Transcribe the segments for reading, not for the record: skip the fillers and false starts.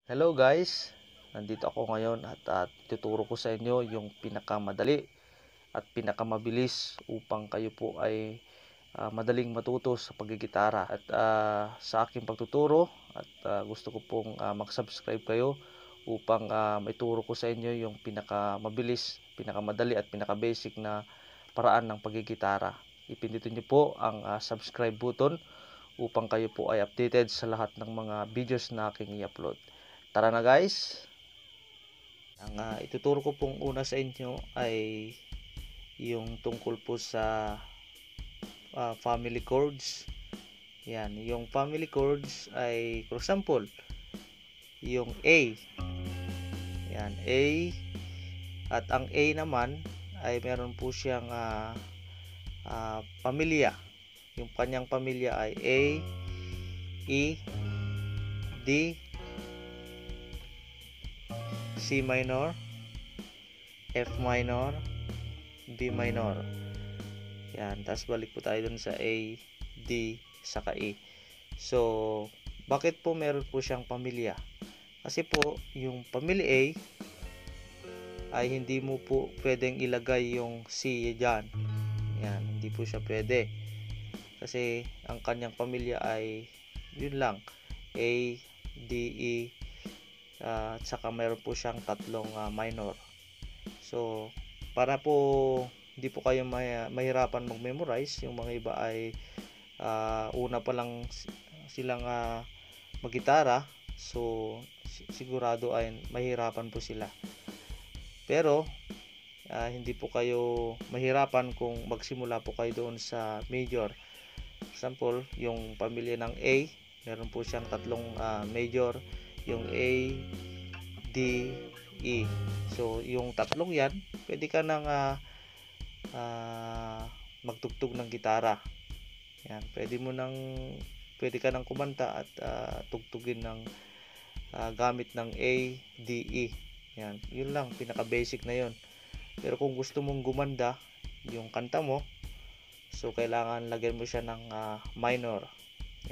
Hello guys, nandito ako ngayon at tuturo ko sa inyo yung pinakamadali at pinakamabilis upang kayo po ay madaling matuto sa paggigitara. At sa aking pagtuturo gusto ko pong mag-subscribe kayo upang maituro ko sa inyo yung pinakamabilis, pinakamadali at pinaka-basic na paraan ng paggigitara. Ipindutin niyo po ang subscribe button upang kayo po ay updated sa lahat ng mga videos na aking i-upload. Tara na guys! Ang ituturo ko pong una sa inyo ay yung tungkol po sa family chords. Yan, yung family chords ay for example, yung A. Yan, A. At ang A naman ay meron po siyang pamilya. Yung kanyang pamilya ay A, E, D, C minor, F minor, B minor. Yan, tapos balik po tayo dun sa A, D, saka E. So, bakit po meron po siyang pamilya? Kasi po, yung pamilya A ay hindi mo po pwedeng ilagay yung C dyan. Yan, hindi po siya pwede. Kasi ang kanyang pamilya ay yun lang, A, D, E, at saka meron po siyang tatlong minor. So, para po hindi po kayo mahirapan mag-memorize, yung mga iba ay una pa lang silang maggitara, so sigurado ay mahirapan po sila. Pero hindi po kayo mahirapan kung magsimula po kayo doon sa major. For example, yung pamilya ng A, meron po siyang tatlong major, yung A, D, E. So, yung tatlong yan, pwede ka nang magtugtog ng gitara. Yan, pwede ka nang kumanta at tugtugin ng gamit ng A, D, E. Yan, yun lang, pinaka-basic na yun. Pero kung gusto mong gumanda yung kanta mo, so kailangan lagyan mo siya ng minor.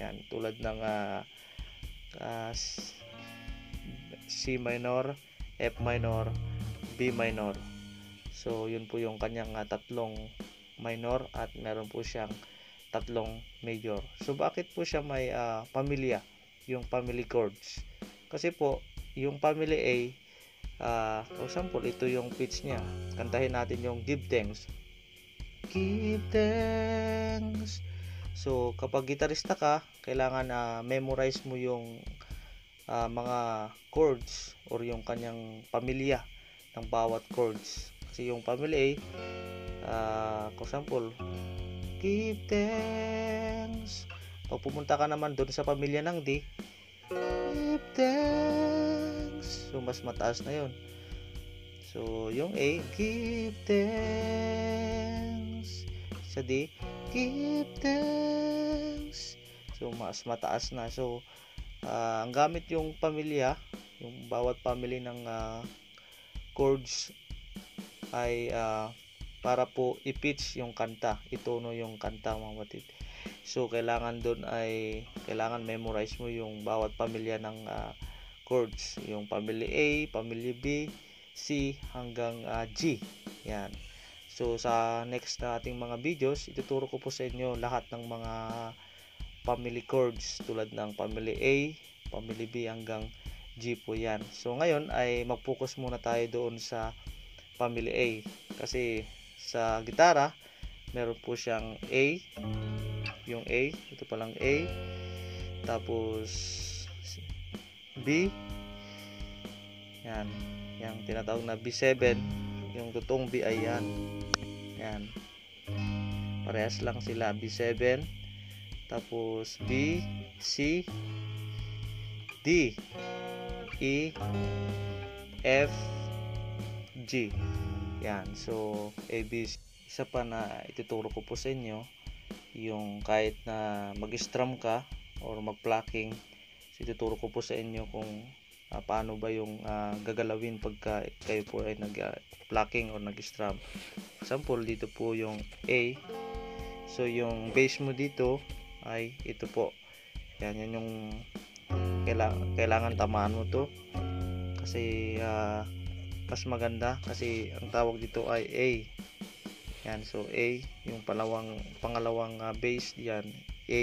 Yan, tulad ng C minor, F minor, B minor. So, yun po yung kanyang tatlong minor at meron po siyang tatlong major. So, bakit po siya may pamilya, yung family chords? Kasi po, yung family A, for example, ito yung pitch niya. Kantahin natin yung give thanks. Give thanks. So, kapag gitarista ka, kailangan memorize mo yung mga chords or yung kanyang pamilya ng bawat chords. Kasi yung family A, for example, give thanks. Pag pumunta ka naman doon sa pamilya ng D, give thanks. So, mas mataas na yun. So, yung A, give thanks. Sa D, give thanks. So, mas mataas na. So, ang gamit yung pamilya, yung bawat family ng chords ay para po i-pitch yung kanta, itono yung kanta mga batid. So, kailangan doon ay memorize mo yung bawat pamilya ng chords. Yung family A, family B, C hanggang G. Yan. So, sa next na ating mga videos, ituturo ko po sa inyo lahat ng mga family chords tulad ng family A, family B hanggang G po yan. So, ngayon ay mag-focus muna tayo doon sa family A. Kasi sa gitara, meron po siyang A, yung A, ito palang A, tapos B, yan, yung tinatawag na B7, yung totoong B ay yan. Yan. Parehas lang sila, B7, tapos B, C, D, E, F, G. Yan. So, A, B, C. Isa pa na ituturo ko po sa inyo, yung kahit na mag-strum ka or mag-plucking, so ituturo ko po sa inyo kung paano ba yung gagalawin pagka kayo po ay nag-plucking or nag-strum. For example, dito po yung A. So, yung bass mo dito ay ito po. Yan yung kailangan tamaan mo to kasi mas maganda kasi ang tawag dito ay A. Yan, so A yung pangalawang base yan, A,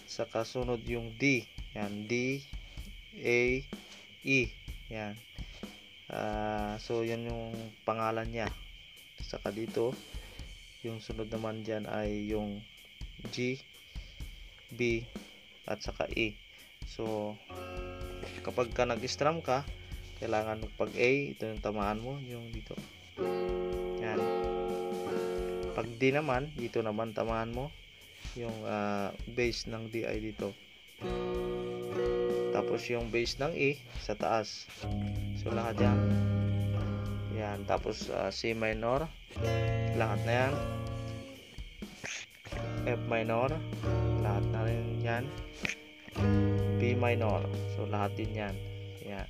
saka sunod yung D. Yan, D, A, E. Yan. So yan yung pangalan niya. Saka dito yung sunod naman dyan ay yung G, B, at saka E. So kapag ka nag-strum ka, kailangan pag A, ito yung tamaan mo, yung dito. Yan. Pag D naman, dito naman tamaan mo yung base ng D ay dito. Tapos yung base ng E sa taas. So lahat yan. Yan. Tapos C minor, lahat na yan. F minor, lahat na rin yan. B minor, so lahat din yan. Yan.